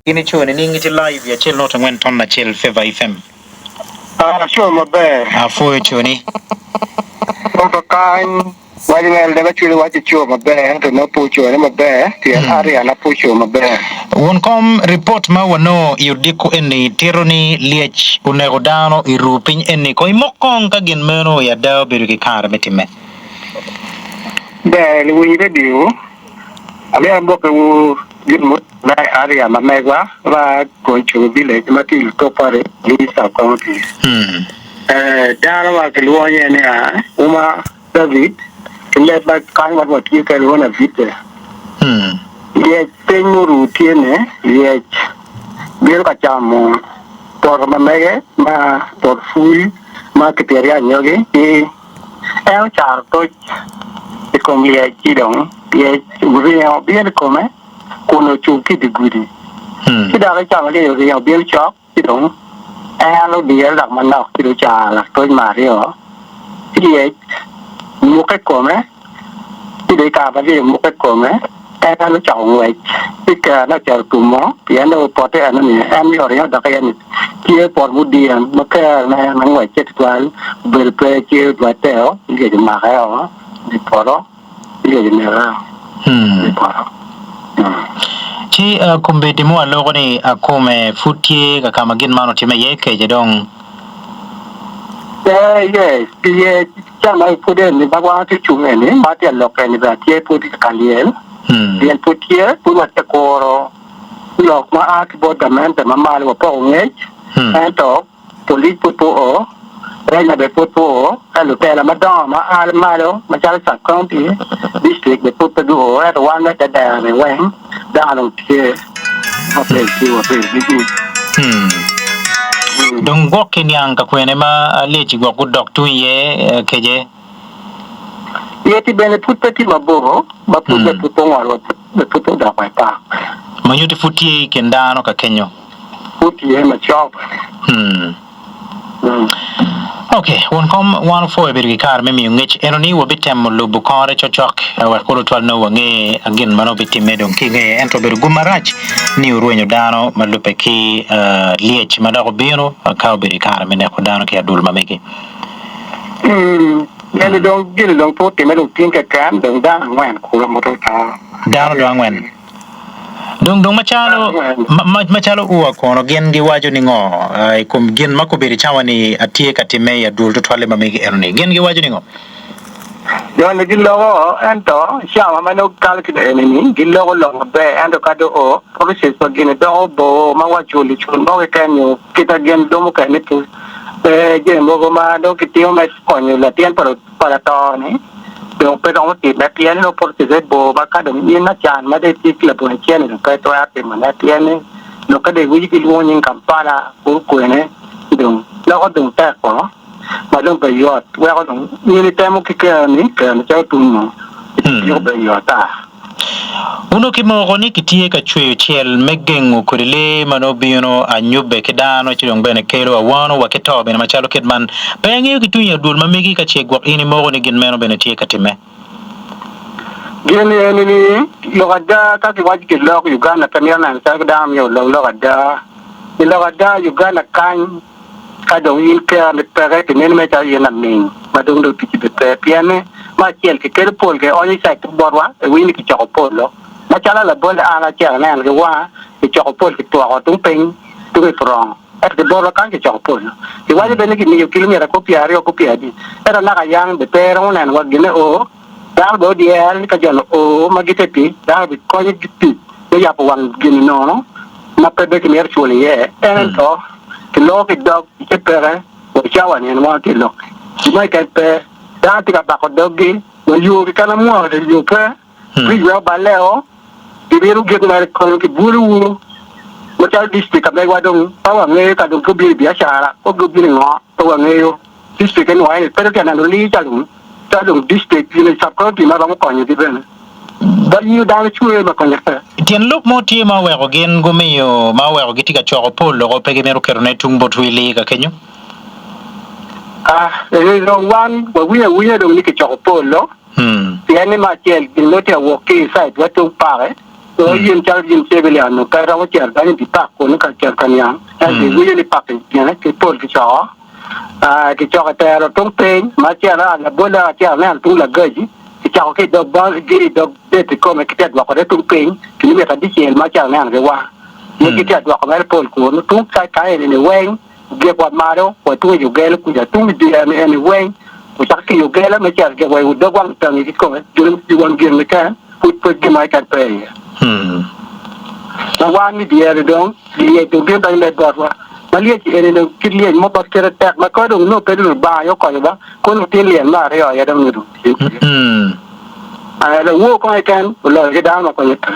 In ico nining itye live i acel not angwen ton acel Favor FM. Aco maber. Apwoyo coni. Poto kany waco ni elda me cwiny waco ico maber ento nongo pe ocone maber pien ariana pe oco maber. Won kom, ripot ma wanongo i odiko eni tito ni lyec oneko dano i ruu piny eni. Kong imok kong ka gin meno i ada obedo ki kare me timme. Ber luwiny radio, amito amokkiwu gin mo. Me ariya ma megwa ma Goncogo Village ma tye i Lutopari, Lwii Sub County. Dano ma kilwongo nyinge ni Uma David ki leb ma kany wan watiyo kwede lwongo ni Avite. Lyec piny muru tye ni lyec bino ka camo poto ma mege ma poto pul ma kipito iye anyogi ki en ocaro toc i kom lyec ci dong lyec oringo obino i kome. kun ocung ki i dye gudi. Ci dok i cawa ma lyec oringo obino cok, ci dong en odire dok manok ci dong ocaro latoc me aryo, ci lyec omukke i kome, ci dong i kare ma lyec omukke i kome, en ocako ngwec ci kerane ocito otumo, pien dong opotte enoni en myero oring odok iye ni tye poto mudyen ma kerane me ngwecce tutwal obedo pe ci odwatte-o, ci lyec omake-o i dye poto. Ci kombeddi ma waloko ni kome pud tye ka ka ma gin man otimme iye kece dong? Pe iye, iye ca ma pud eni ma wan watye cung eni ma atye ka lok eni bene atye pud ka lyel, lyel pud tye pud watye ka kuro lok ma a ki bot gamente ma malo wapoko ngec ento Polic pud pe oo, Ranger bene pud pe oo, ka lutela madongo ma a malo macalo sub county, district bene pud pe guo ento wan me tedero ni weng dano dong tye ma pe tye wa bedo ki Dong gwok ki niang ka kwene ma lyeci gwok gudok tung iye kece? Lyeci bene pud pe tye mabor ma pud bene pud pe ongolo wa bene pud pe odok wa i park. Ma nyutti pud tye i kin dano ka kenyo. Pud tye macok. Ok, won kom, wan opwoyo bedo ki kare me miyo ngec eno ni wabitemo lubo kore cokcok wek kulu twal nongo wange gin ma nongo bitimme dong ki ngeye. Ento obedo gum marac ni orwenyo dano ma lubbe ki lyec ma dok obino ka obedo i kare me neko dano ki adul ma megi. Eni dong gini dong pe otimme dong tin keken dong dano angwen kulu muto oto. Dano dong angwen. Dong dong macalo macalo ua kono gin giwaco ni ngo i kom gin ma kobedo i cawa ni atye ka timme i adwol tutwalle ma megi eno ni? Gin giwaco ni ngo? Jo-ni giloko, ento cawa ma nongo gikalo ki eni ni giloko lok maber, ento ka dong oo, process pa gin-ni doko bor ma wa culo cul mo keken nyo kita gin dong mukene pe jami mogo ma dong kitimo me konyo latin pa pa lato-ni dong pe romo timme pien nongo process-se bor ma ka dong in acan ma dong itye ki labongo cente dong pe itwero timone pien ni lokke dong iwinyo gilwongo nying Kampala kulu kwene ci dong loko dong tek woko ma dong pe yot weko dong in itemo ki keroni, keroni calo tum mo tyeko bedo yot ata. Onongo kimoko ni kitye ka cweyo cel me gengo kodi lee ma nongo bino anyubbe ki dano ci dong bene kelo awano wa ki to bene macalo kit man. Pe angeyo ki tung i adwol ma megi ka ce gwok in imoko ni gin meno bene tye ka timme. Gin eni ni lok ada ka kiwaco ki lok Uganda pe mito neno calo ki dano myero olok lok ada. I lok ada Uganda kany Ka dong in kerani peke, kineni mere calo in laming ma dong dong ticci bene pe. Pien ni, me acel, kikelo pol kionyo i cait botwa, iwinyo ni kicoko polo. Macalo labolle, an acito aneno ki wanga, kicoko pol kitwoko tung piny tung i purongo, ento ki botwa kany kicoko polo. Kiwaco bene ni kimiyo kilomita kor pyeraryo kor pyerabic, ento naka yang bene pe iromo neno wa gine oo. Dano bene odyere ni ka jo-nu oo ma gitye i tic, dano bikonyo ki tic me yabo wang gin nono ma pe bene kimito cul iye, ento kiloko ki dog ce peke wa i cawa-ni en wan watye i lok-ki. Gin mo keken pe. Dano tye ka bako doggi wa yo keken ma mwalo yo pe, bridge wek oballe-o, gimito gik mere konyo ki bwolowu macalo district ka megwa dong pe wangeyo ka dong gubino i biacara ko gubino i ngo pe wangeyo. District eni waye ni pe dong tye ka neno lir calo calo dong district gin sub county ma romo konyo gi bene bayiyo dano cwer ma konye pe. Tyen lok mo tye ma oweko gin gumiyo ma oweko gitye ka coko pol loko pe gimito ketone tung bot wi-lir ka kenyo? Ah, eni dong wan wawinyo awinya dong ni kicoko pol-lo, pien ni me acel gin nongo tye ka wok ki i side wa tung pake. So yin calo yin civilian nongo pe iromo cito donyo i dye pak kunu ka cito ka niang ento iwinyo ni pak gine ki pol kicoko kicoko itero tung piny ma cito labolle acito aneno tung Lagaci kicako ki i dog bal ki i dog bed kikome kitye ka dwokone tung piny kilomita abicel ma acito aneno ki wanga ni gitye ka dwoko mere pol kunu tung ka eni-ni weng Gikwa malo wa tung i Ugela kuca, tung i dyere eni weng, ocako ki i Ugela me cito gikwa i dog wang tangi kikome, i wang gin keken, pud pe gin mo keken pe iye. Ma wan i dyere dong, lyec dong bino donyo med botwa. Ma lyec eni dong kit lyec mo ma kite tek ma kore dong nongo pe Lubanga aye okonyowa, kono latin lyel me aryo aye dong nongo dong tye kwede. Lawor kong keken oloyo ki dano ma konye pe.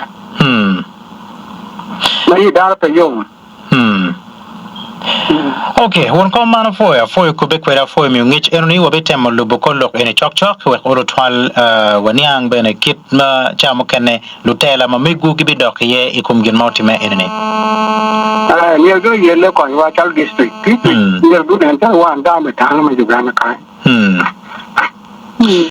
Ma i dano pe yom. Hmm. Ok, wun kom man apwoyo, apwoyo kubbe kwede, apwoyo miyo ngec eno ni wabitemo lubo kor lok eni cokcok wek olo twal uh, waniang bene kit ma ca mukene lutela ma megwu gibidok iye i kom gin ma otimme eni ni. Eh, myero gin oyelle konywa calo district. District Hmm. myero gunen calo wan dano me dano me Uganda kany. Hmm.